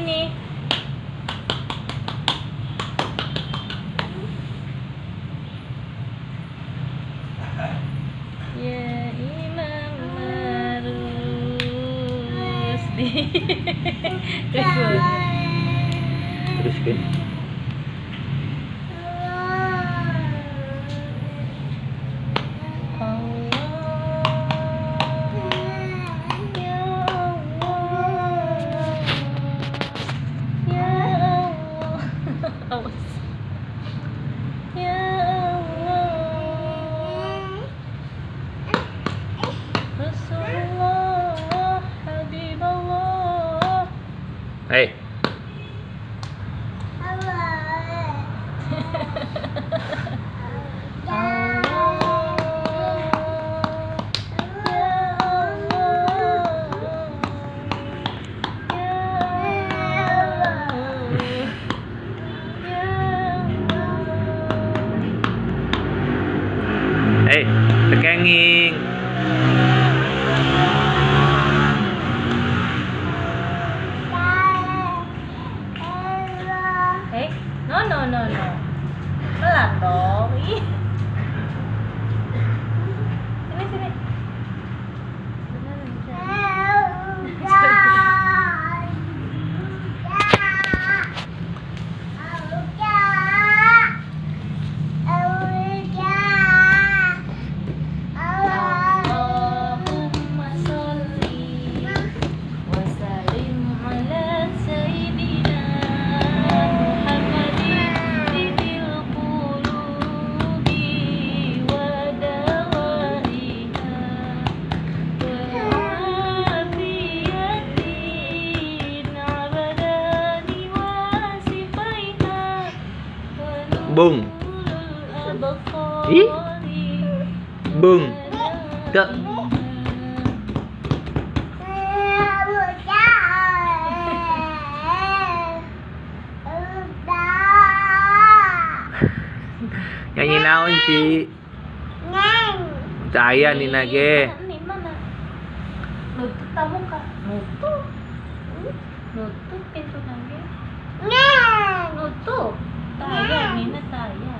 Sini. Ya Imam Marusdi. Terus kan. Ya Allah, Rasulullah, Habibullah. Hey. Allah, ya Allah, ya Allah, ya Allah. Hey, tekenging. Eh, no no no no. Pelan dong. Ih. Sini sini. Allahumma sholli wa sallim ala sayyidina Muhammadin tibil qulubi wa dawaiha wa afiyatin abadani wa sifaiha wa Bung. nurul absari Ih. Bung. Kak. Nyanyi naon sih? Caya Nina ge. Ini mana? Nutup tamu kak? Nutup. Nutup pintu nanti. Nutup. Taya Nina taya.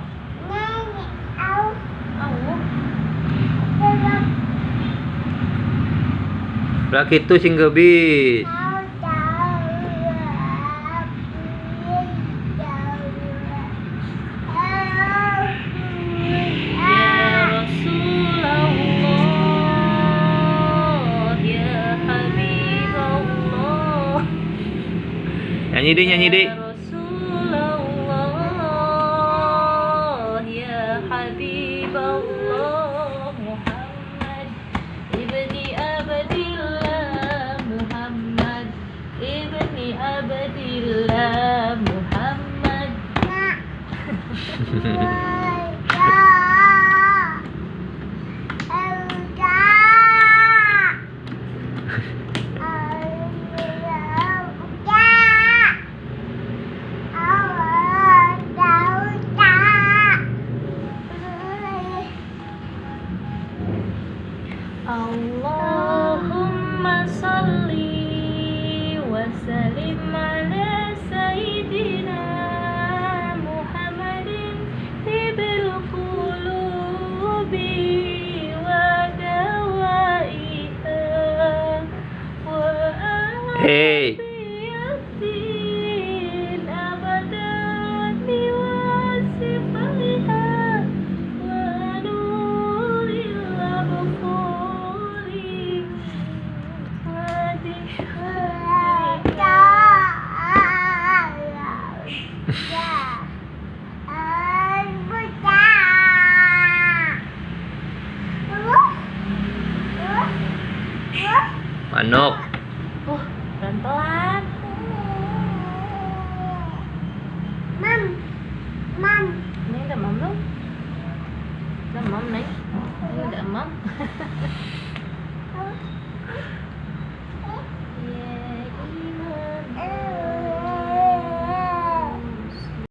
Au. Lah kitu sing geubis. Ya Rasulullah, ya Habibullah. Nyanyi deh, nyanyi deh. Ya Rasulullah, ya Habibullah, Muhammad ibni Abdillah, Muhammad ibni Abdillah, Muhammad. Allahumma salli wa sallim ala sayyidina Muhammadin tibil qulubi wa dawaiha wa Hey. afiyatin abadani wa sifaiha wa nuril absari wa Manok. Pelan-pelan. Mam. Ini udah mam belum? Udah mam nih. Ini udah mam.